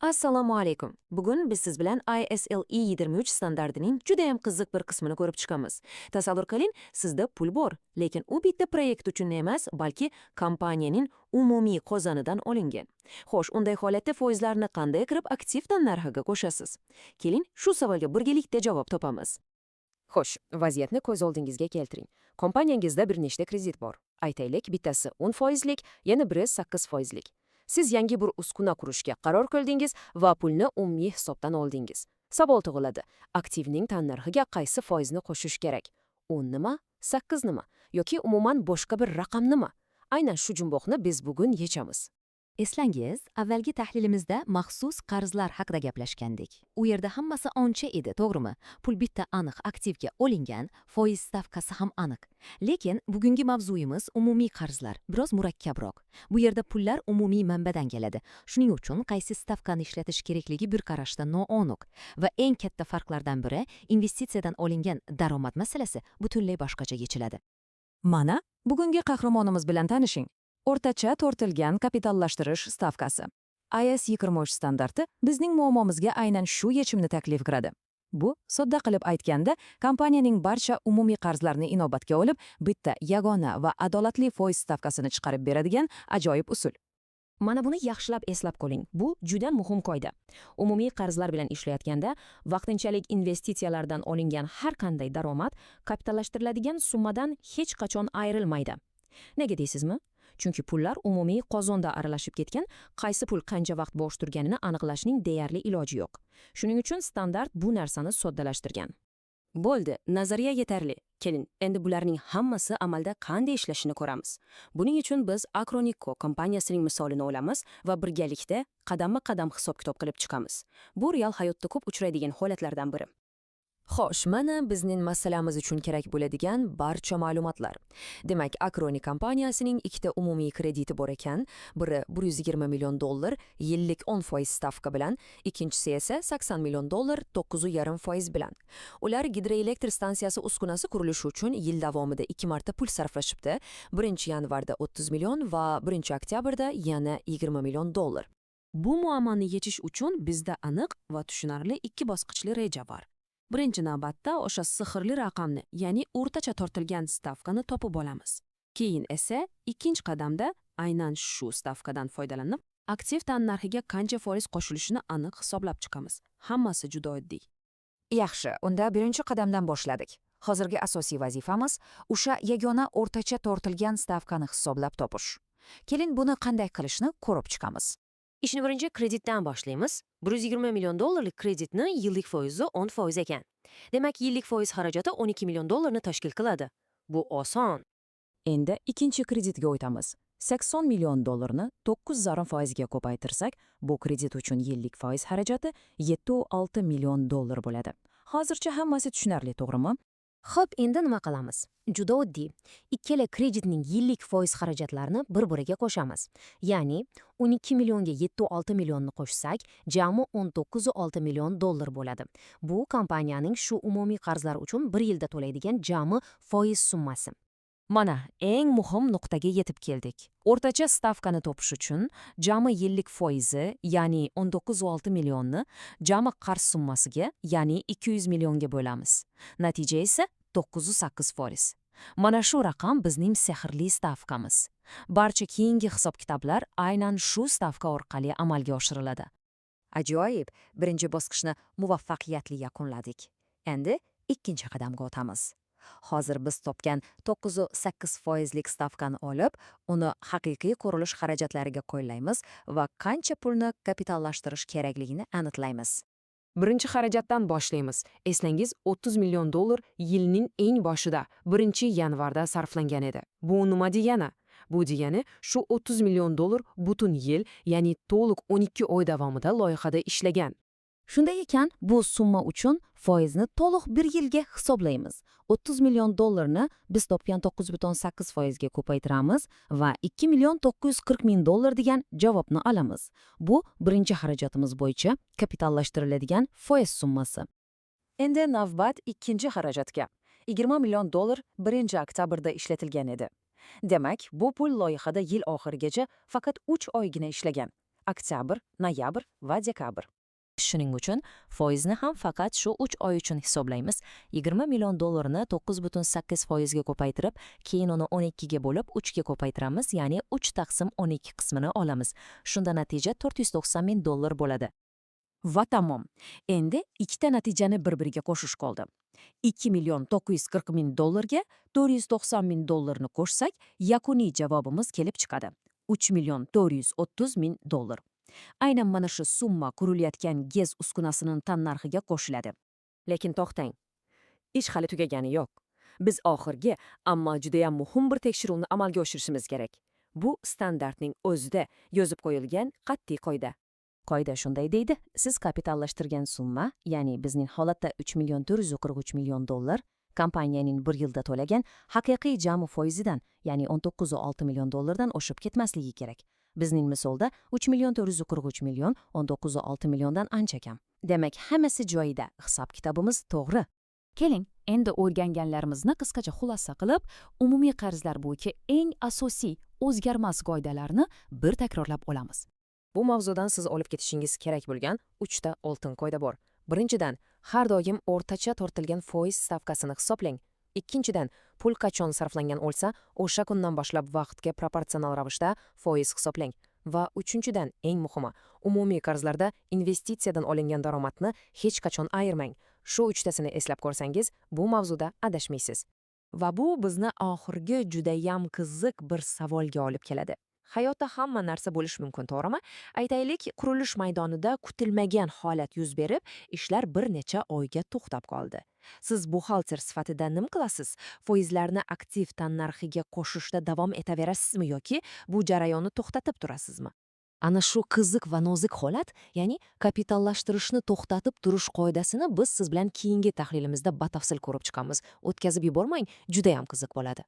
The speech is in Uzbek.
Assalomu alaykum. Bugun biz siz bilan ISLE 23 standartining juda ham qiziq bir qismini ko'rib chiqamiz. Tasavvur qiling, sizda pul bor, lekin u bitta proyekt uchun emas, balki kompaniyaning umumiy qozonidan olingan. Xo'sh, unday holatda foizlarni qanday qilib aktiv tannarxiga qo'shasiz? Keling, shu savolga birgalikda javob topamiz. Xo'sh, vaziyatni ko'z oldingizga keltiring. Kompaniyangizda bir nechta kredit bor. Aytaylik, bittasi 10 foizlik, yana biri 8 foizlik. Siz yangi bir uskuna qurishga qaror qildingiz va pulni umumiy hisobdan oldingiz. Savol tug'iladi: aktivning tannarxiga qaysi foizni qo'shish kerak? 10 nima, 8 nima yoki umuman boshqa bir raqam nima? Aynan shu jumboqni biz bugun yechamiz. Eslangiz, avvalgi tahlilimizda maxsus qarzlar haqida gaplashgandik. U yerda hammasi ancha edi, to'g'rimi? Pul bitta aniq aktivga olingan, foiz stavkasi ham aniq. Lekin bugungi mavzuyimiz umumiy qarzlar, biroz murakkabroq. Bu yerda pullar umumiy manbadan keladi. Shuning uchun qaysi stavkani ishlatish kerakligi bir qarashda noaniq. Va eng katta farqlardan biri, investitsiyadan olingan daromad masalasi butunlay boshqacha yechiladi. Mana, bugungi qahramonimiz bilan tanishing. O'rtacha tortilgan kapitallashtirish stavkasi. IAS 23 standarti bizning muammomizga aynan shu yechimni taklif qiladi. Bu, sodda qilib aytganda, kompaniyaning barcha umumiy qarzlarini inobatga olib, bitta yagona va adolatli foiz stavkasini chiqarib beradigan ajoyib usul. Mana buni yaxshilab eslab qoling. Bu juda muhim qoida. Umumiy qarzlar bilan ishlayotganda vaqtinchalik investitsiyalardan olingan har qanday daromad kapitallashtiriladigan summadan hech qachon ayrilmaydi. Nega deysizmi? Chunki pullar umumiy qozonda aralashib ketgan, qaysi pul qancha vaqt bo'sh turganini aniqlashning deyarli iloji yo'q. Shuning uchun standart bu narsani soddalashtirgan. Bo'ldi, nazariya yetarli. Keling, endi bularning hammasi amalda qanday ishlashini ko'ramiz. Buning uchun biz Acronico kompaniyasining misolini olamiz va birgalikda qadamma-qadam hisob-kitob qilib chiqamiz. Bu real hayotda ko'p uchraydigan holatlardan biri. Xo'sh, mana bizning masalamiz uchun kerak bo'ladigan barcha ma'lumotlar. Demak, Acroni kompaniyasining ikkita umumiy krediti bor ekan. Biri 120 million dollar yillik 10% stavka bilan, ikkinchisi esa 80 million dollar 9,5% bilan. Ular gidroelektr stansiyasi uskunasi qurilishi uchun yil davomida ikki marta pul sarflashibdi. 1 yanvarda 30 million va 1 oktyabrda yana 20 million dollar. Bu muammoni yechish uchun bizda aniq va tushunarli ikki bosqichli reja bor. Birinchi navbatda o'sha sehrli raqamni, ya'ni o'rtacha tortilgan stavkani topib olamiz. Keyin esa ikkinchi qadamda aynan shu stavkadan foydalanib, aktiv tannarxiga qancha foiz qo'shilishini aniq hisoblab chiqamiz. Hammasi juda oddiy. Yaxshi, unda birinchi qadamdan boshladik. Hozirgi asosiy vazifamiz o'sha yagona o'rtacha tortilgan stavkani hisoblab topish. Keling, buni qanday qilishni ko'rib chiqamiz. Ishni birinchi kreditdan boshlaymiz. 120 million dollarlik kreditni yillik foizi 10% ekan. Demak, yillik foiz xarajati 12 million dollarni tashkil qiladi. Bu oson. Endi ikkinchi kreditga o'tamiz. 80 million dollarni 9,5 foizga ko'paytirsak, bu kredit uchun yillik foiz xarajati 7,6 million dollar bo'ladi. Hozircha hammasi tushunarli, to'g'rimi? Xo'p, endi nima qilamiz? Juda oddiy. Ikkala kreditning yillik foiz xarajatlarini bir-biriga qo'shamiz. Ya'ni 12 millionga 7,6 millionni qo'shsak, jami 19,6 million dollar bo'ladi. Bu kompaniyaning shu umumiy qarzlar uchun bir yilda to'laydigan jami foiz summasi. Mana eng muhim nuqtaga yetib keldik. O'rtacha stavkani topish uchun jami yillik foizi, ya'ni 19,6 millionni jami qarz summasiga, ya'ni 200 millionga bo'lamiz. Natija esa 9,8%. Mana shu raqam bizning sehrli stavkamiz. Barcha keyingi hisob-kitoblar aynan shu stavka orqali amalga oshiriladi. Ajoyib, birinchi bosqichni muvaffaqiyatli yakunladik. Endi ikkinchi qadamga o'tamiz. Hozir biz topgan 9,8 foizlik stavkani olib, uni haqiqiy qurilish xarajatlariga qo'llaymiz va qancha pulni kapitallashtirish kerakligini aniqlaymiz. Birinchi xarajatdan boshlaymiz. Eslangiz, 30 million dollar yilning eng boshida, 1 yanvarda sarflangan edi. Bu nima degani? Bu degani, shu 30 million dollar butun yil, ya'ni to'liq 12 oy davomida loyihada ishlagan. Shunday ekan, bu summa uchun foizni to'liq bir yilga hisoblaymiz. 30 million dollarni biz topgan 9,8 foizga ko'paytiramiz va 2 million 940 ming dollar degan javobni olamiz. Bu birinchi xarajatimiz bo'yicha kapitallashtiriladigan foiz summasi. Endi navbat ikkinchi xarajatga. 20 million dollar 1 oktyabrda ishlatilgan edi. Demak, bu pul loyihada yil oxirigacha faqat 3 oygina ishlagan. Oktyabr, noyabr va dekabr. Shuning uchun foizni ham faqat shu 3 oy uchun hisoblaymiz. 20 million dollarni 9,8 foizga ko'paytirib, keyin uni 12 ga bo'lib 3 ga ko'paytiramiz, ya'ni 3 taqsim 12 qismini olamiz. Shunda natija 490 ming dollar bo'ladi. Va tamom. Endi ikkita natijani bir-biriga qo'shish qoldi. 2 million 940 ming dollarga 490 ming dollarni qo'shsak, yakuniy javobimiz kelib chiqadi. 3 million 430 ming dollar. Aynan mana shu summa qurilayotgan GES uskunasining tannarxiga qo'shiladi. Lekin to'xtang. Ish hali tugagani yo'q. Biz oxirgi, ammo judayam muhim bir tekshiruvni amalga oshirishimiz kerak. Bu standartning o'zida yozib qo'yilgan qat'iy qoida. Qoida shunday deydi: siz kapitallashtirgan summa, ya'ni bizning holatda 3 million 443 million dollar, kompaniyaning bir yilda to'lagan haqiqiy jami foizidan, ya'ni 19,6 million dollardan oshib ketmasligi kerak. Bizning misolda 3 million 443 million 19,6 milliondan ancha kam. Demak, hammasi joyida, hisob-kitobimiz to'g'ri. Keling, endi o'rganganlarimizni qisqacha xulosa qilib, umumiy qarzlar bo'yicha eng asosiy o'zgarmas qoidalarni bir takrorlab olamiz. Bu mavzudan siz olib ketishingiz kerak bo'lgan 3 ta oltin qoida bor. Birinchidan, har doim o'rtacha tortilgan foiz stavkasini hisoblang. Ikkinchidan, pul qachon sarflangan bo'lsa, o'sha kundan boshlab vaqtga proporsional ravishda foiz hisoblang. Va uchinchidan, eng muhimi, umumiy qarzlarda investitsiyadan olingan daromadni hech qachon ayirmang. Shu uchtasini eslab ko'rsangiz, bu mavzuda adashmaysiz. Va bu bizni oxirgi judayam qiziq bir savolga olib keladi. Hayotda hamma narsa bo'lishi mumkin, to'g'rimi? Aytaylik, qurilish maydonida kutilmagan holat yuz berib, ishlar bir necha oyga to'xtab qoldi. Siz buxgalter sifatida nima qilasiz? Foizlarni aktiv tannarxiga qo'shishda davom etaverasizmi yoki bu jarayonni to'xtatib turasizmi? Ana shu qiziq va nozik holat, ya'ni kapitallashtirishni to'xtatib turish qoidasini biz siz bilan keyingi tahlilimizda batafsil ko'rib chiqamiz. O'tkazib yubormang, juda ham qiziq bo'ladi.